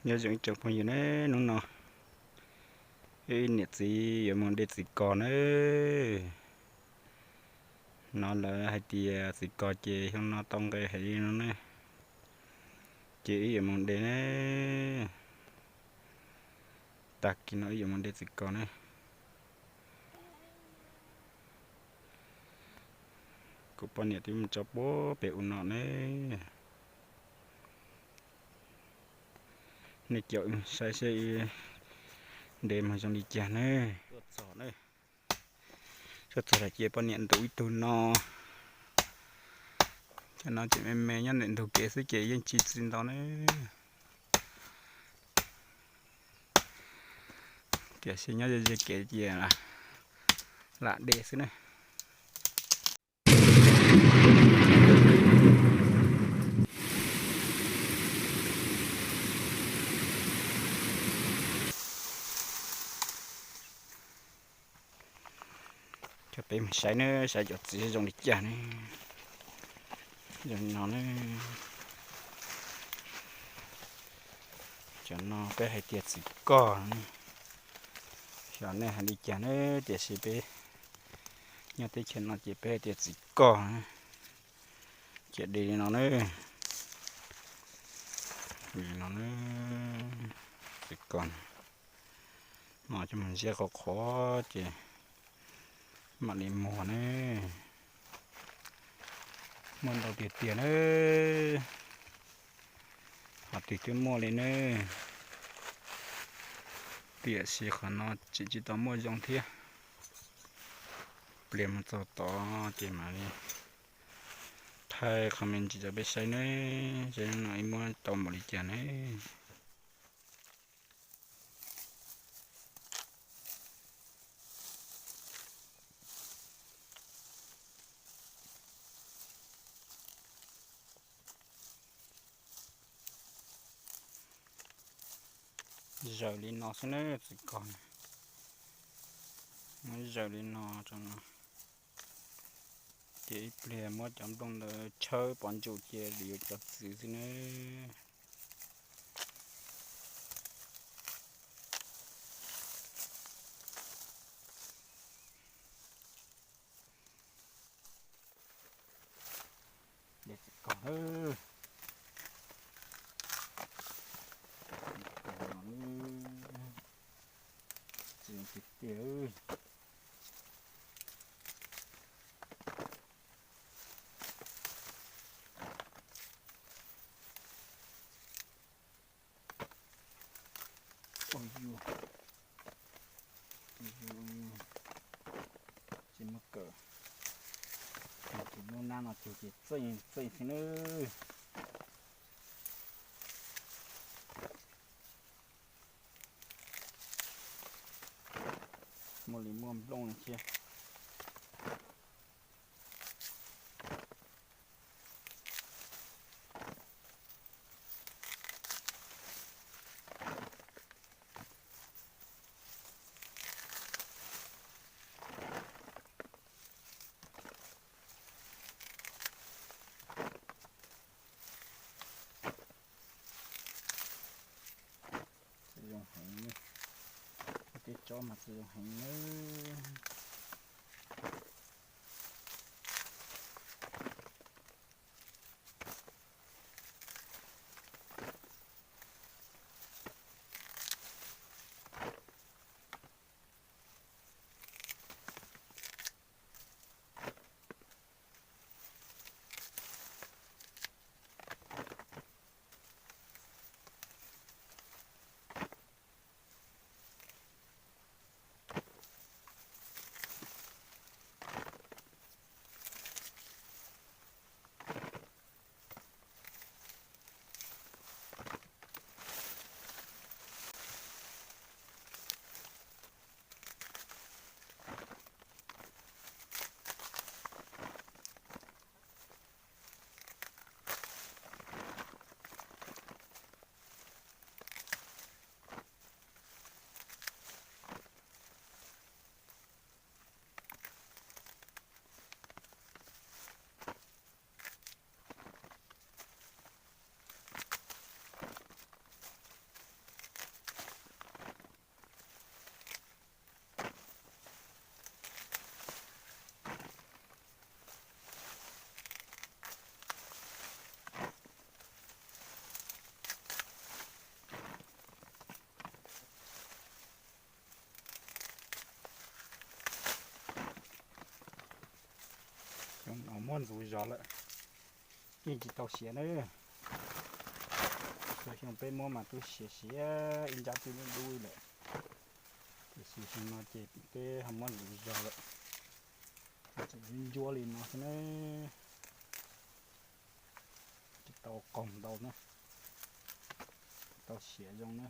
Nyob zoo ib tsoom phooj ywg na, hnub no ib niam txiv yuav mus de txiv kos na. No lawv hais tias txiv kos ces xyoo no tau nqe heev li no ne, ces wb yuav mus de ne. Tag kis no wb yuav mus de txiv kos ne. Kuv poj niam twb mus tso puag pem u no ne. Nej caum saib seb de mus zoo li cas ne. Tuaj txog lawm ces poj niam ntus ib tug no. Cov no ces me me nyob ntawm ntug kev xwb ces yeej tsis txi ntau ne. Tiam sis nyob ze ze kev ces lam de xwb na. Coj peb mus saib ne, saib cov txiv zoo li cas ne. Zoo li no ne. Cov no peb hais tias txiv kos ne. Xyov nej hais li cas ne, tiam sis peb nyob teb chaws no ces peb hais tias txiv kos ne. Ces de li no ne. Li no ne, txiv kos no coj mus ziab qhov qhov ces mam li muag ne. Muaj ntau tiag tiag na. Qhov twg twb muaj li ne, tiam sis qhov no tseem tsis tau muaj zoo thiab. Pliag mus txog tod ces mam li thaij qhov me ntsis rau peb saib ne, saib no ib muab tau npaum li cas ne. Zaws li no xwb na, txiv kos muab zaws li no rau no, ces ib pliag muab cov nplooj ntawd tshawb pov ntsum cia li yuav cov txiv xwb na. Txiv kos, txiv tiag tiag. Ua yus, ua yus, tsis muaj kawm, tus lub nab no cug ces txeej txeej xwb nawb. Muaj li muaj nplooj thiab. Txiv zoo heev, tej tsob mas txiv zoo heev nawb. Muab ntxuv zog lawm, yeej tsis tau siav na. Txhua xyoo peb muab mas twb siav siav ib nrab twb dub dub lawm, tiam sis xyoo no ces peb ho muab ntxuv zog lawm, tseem ncuab li no xwb na. Tsis tau qaug ntau na, tsis tau siav zoo na.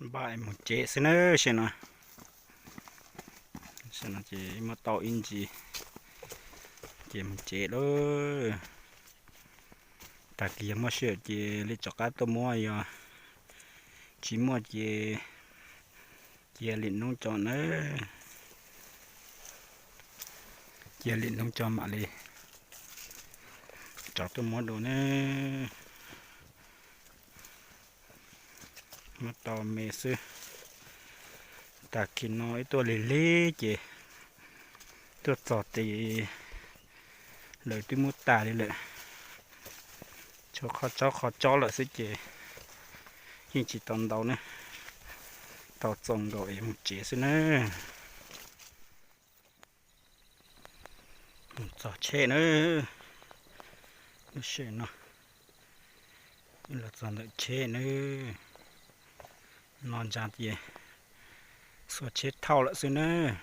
Npaj es mus tsev xwb nawb, saib no, saib no ces muab tau ib ntsis ces mus tsev lawm. Tag kis yog muaj sij hawm ces li rov qab tuaj muab, yog tsis muaj ces cia li hnub tso nawb. Cia li hnub tso mam li rov tuaj muab dua nawb. Muab tau me xwb. Tag kis no ib tuaj lig lig ces tuaj txog ces lawv twb muab tag li lawm. Tshuav qhov tsob qhov tsob lawm xwb ces yeej tsis tau ntau ne, tau txaus nkaus es mus tsev xwb nawb. Mus txog tsheb nawb, lub sij hawm no los txog ntawm tsheb nawb. No ntsa ces xuas tsheb thauj lawm xwb nawb.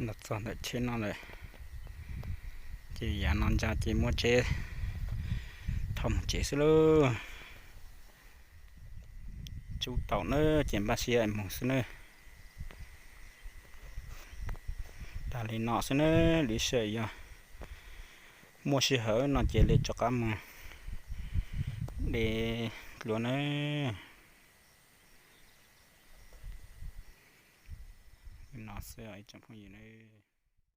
Los txog ntawm tsheb no lawm ces yav no ntsa ces muab tsheb thauj mus tsev xwb lauj. Tsub tau nawb ces npaj siab mus xwb nawb. Tas li no xwb nawb, lwm sij hawm yog muaj sij hawm no ces li rov qab mus de dua nawb. No xwb ib tsoom phooj ywg nawb.